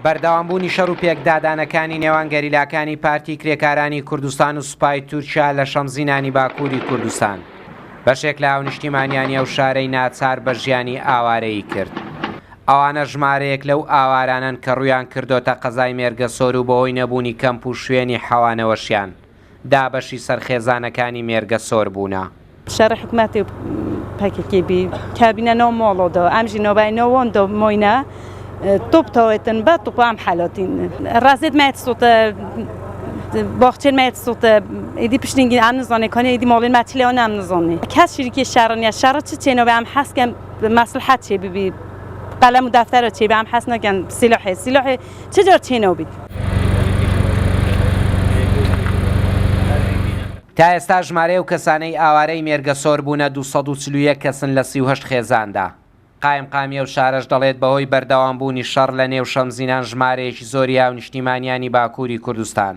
بەردەوامبوونی شەڕ و پێکدادانەکانی نێوان گەریلاکانی پارتی کرێکارانی کوردستان و سوپای تورکیا لە شەمزینانی باکووری کوردستان، بەشێک لە هاونیشتیمانیانی ئەو شارەی ناچار بە ژیانی ئاوارەیی کرد. ئەوانە ژمارەیەک لەو ئاوارانەن کە ڕوویان کردۆتە قەزای مێرگەسۆر و بەهۆی نەبوونی کەمپ و شوێنی حەوانەوەشیان، دابەشی سەر خێزانەکانی مێرگەسۆر بوونە. شەڕ حکومەتی و پەکەکەی بی کابینە ناو ماڵۆ دا ئەم ژی ناوبای ناوان دا ماینە توپ تاوێتن بە توپ ئەم حالاتین ڕازێت مایت سوتە باخچێن مایت سوتە ئیدی پشتینگی ئەم نزانێ کانی ئیدی ماڵین ما چلێ ئەم نزانێ کەس شریکی شەڕ نیە شەڕ چ چێنەوە ئەم حەسکەم مەسلحەت چێ ببی قەلەم و دەفتەرە چێ بی ئەم حەس نەکەن سیلاحێ سیلاحێ چ جار چێنەوە بیت. تا ئێستا ژمارەی ئەو کەسانەی ئاوارەی مێرگەسۆر بوونە 241 کەسن لە 38 خێزاندا. قایمقامی ئەو شارەش دەڵێت بەهۆی بەردەوامبوونی شەڕ لە نێو شەمزینان ژمارەیەکی زۆری هاونیشتیمانیانی باکووری کوردستان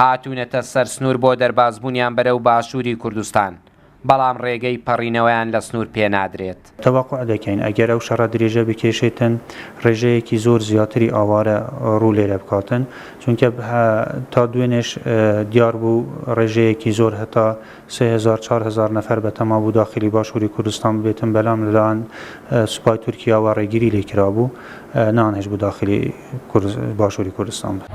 هاتوونەتە سەر سنوور بۆ دەربازبوونیان بەرەو باشووری کوردستان بەڵام ڕێگەی پەڕینەوەیان لە سنوور پێنادرێت. تەوەقوع دەکەین ئەگەر ئەو شەڕە درێژە بکێشێتن ڕێژەیەکی زۆر زیاتری ئاوارە ڕوو لێرە بکاتن چونکە تا دوێنێش دیار بوو ڕێژەیەکی زۆر هەتا 3000 4000 نەفەر بەتەما بوو داخلی باشووری کوردستان ببێتن بەلام لەلایەن سوپای تورکیاوە ڕێگری لێ کرابوو نانهێشت بوو داخلی باشووری کوردستان بن.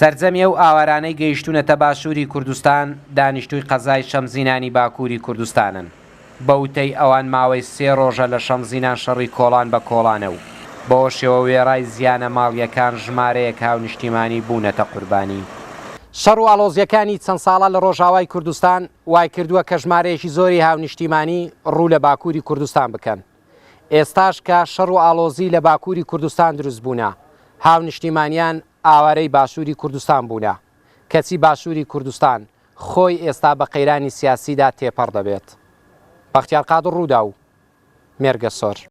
سەرجەمی ئەو ئاوارانەی گەیشتوونەتە باشووری کوردستان دانیشتووی قەزای شەمزینانی باکووری کوردستانن. بە وتەی ئەوان ماوەی سێ ڕۆژە لە شەمزینان شەڕی کۆڵان بە کۆڵانە و بەوەشەوە وێڕای زیانە ماڵییەکان ژمارەیەک هاونیشتیمانی بوونەتە قوربانی. شەڕ و ئاڵۆزییەکانی چەند ساڵە لە ڕۆژاوای کوردستان وایکردووە کە ژمارەیەکی زۆری هاونیشتیمانی ڕوو لە باکووری کوردستان بکەن. ئێستاش کە شەڕ و ئاڵۆزی لە باکووری کوردستان دروست بوونە، هاونیشتیمانیان ئاوارەی باشووری کوردستان بوونە، کەچی باشووری کوردستان خۆی ئێستا بە قەیرانی سیاسیدا تێپەڕ دەبێت. بەختیار قادر، رووداو، مێرگەسۆر.